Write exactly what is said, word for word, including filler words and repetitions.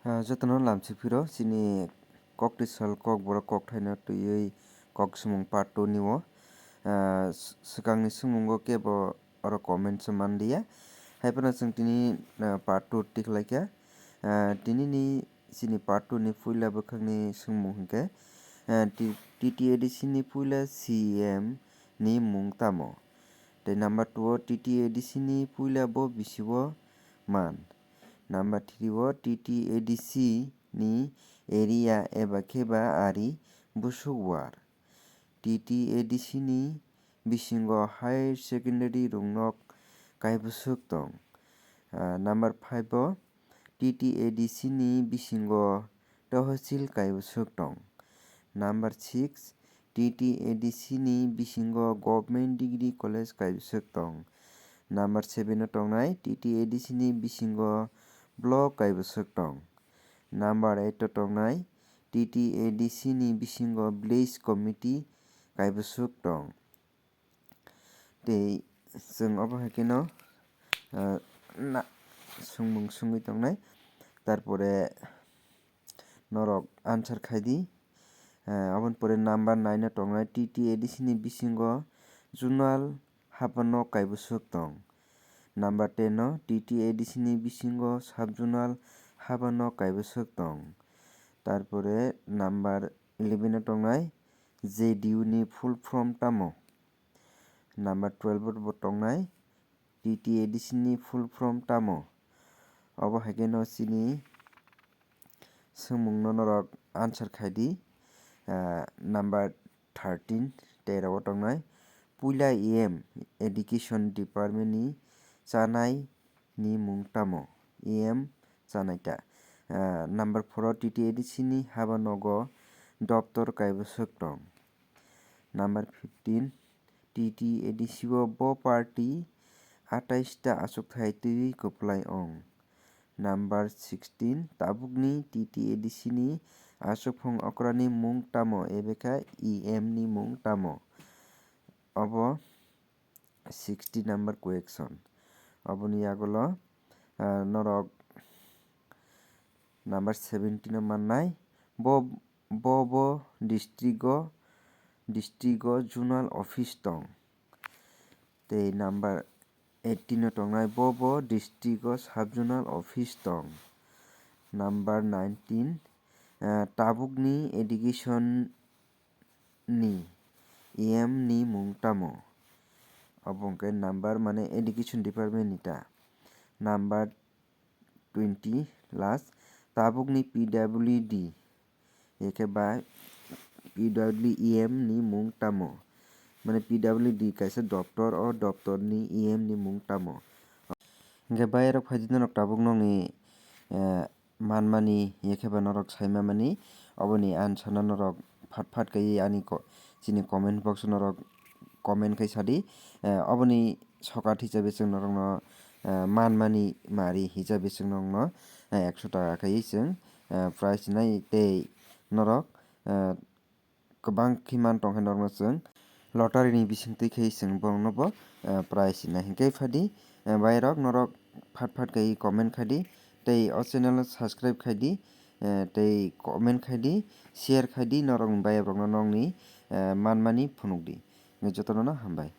Ah, jotono lamsi phiro chini kok twisal kok borok kok thaino twiwi kok swmung part two ni o. Ah, s-, swkangni swngmungo kebo oro comment se manliya. Hai phano chwng tini, ah, part two tikhlaikha. Ah, tinini chini part two ni puila bwkhakni swngmung hinkhe, ah, T-, T T A D C ni puila C M ni mung tamo? Tei number two o T T A D C ni puila bo bisi o man? Number three o T T A D C ni area eba khe ba ari busuk war? T T A D C ni bisingo higher secondary rwngnok kaibwswk tong? Ah, number five o T T A D C ni bisingo tohosil kaibwswk tong? Number six, T T A D C ni bisingo government degree college kaibwswk tong? Number seven o tongnai T T A D C ni bisingo block kaibwswk tong? Number eight o tongnai T T A D C ni bisingo village committee kaibwswk tong? Tei chwng obo hai kheno, ah, na-, swngmung swngwi tongnai. Tarpore norok answer khai di. Ah, aboni pore number nine o tongnai T T A D C ni bisingo zonal habano kaibwswk tong? Number ten o T T A D C ni bisingo sub zonal habano kaibwswk tong? Tarpore number eleven o tongnai J D U ni full form tamo? Number twelve o bo tongnai T T A D C ni full form tamo? Obo hai kheno chini swngmungno norok answer khai di. Ah, number thirteen, tero o tongnai puila E M, Education Department ni chanai ni mung tamo? E M chanai ta. Ah, number four o T T A D C ni haba nogo doptor kaibwswk tong? Number fifteen, T T A D C o bo party atais ta achukthai twiwi kwplai ong? Number sixteen, tabukni T T A D C ni achukphang okrani mung tamo, ebekha E M ni mung tamo? Obo sixty number question. Oboni yagulo, ah, norok number seventeen o mannai. Bo, bo, bo district o, district o zonal office tong? Tei number eighteen o tongnai, bo, bo district o sub zonal office tong? Number nineteen, ah, tabukni education ni E M ni mung tamo? Obo hwnkhe number, mane education department ni ta. Number twenty last, tabukni P W D, ekhe ba P W E M ni mung tamo? Mane P W D kaisa doptor, o doptor ni E M ni mung tamo? Hwnkhe bayarok phaidi norok tabuk nokni, eh, manmani, ekhe ba norok saimamani, oboni answer no norok phat phat kaiwi ani ko-, chini comment box o norok comment khai sadi. Eh, oboni sokat hisabe chwng norokno, eh, manmani mari hisabe chwng norokno, eh, ekso taka khaiwi chwng, eh, prize nai tei norok, eh, kwbang khe man tong khe norokno chwng lottery ni bisingtwi khe chwng borokno bo, eh, prize rina hinkhe phadi, eh, bayarok norok phat phat kaiwi comment khai di tei o channel no subscribe khai di, eh, tei comment khai di, share khai di norokni bayabrokno nokni, eh, manmani phunuk di. Jotono no hambai.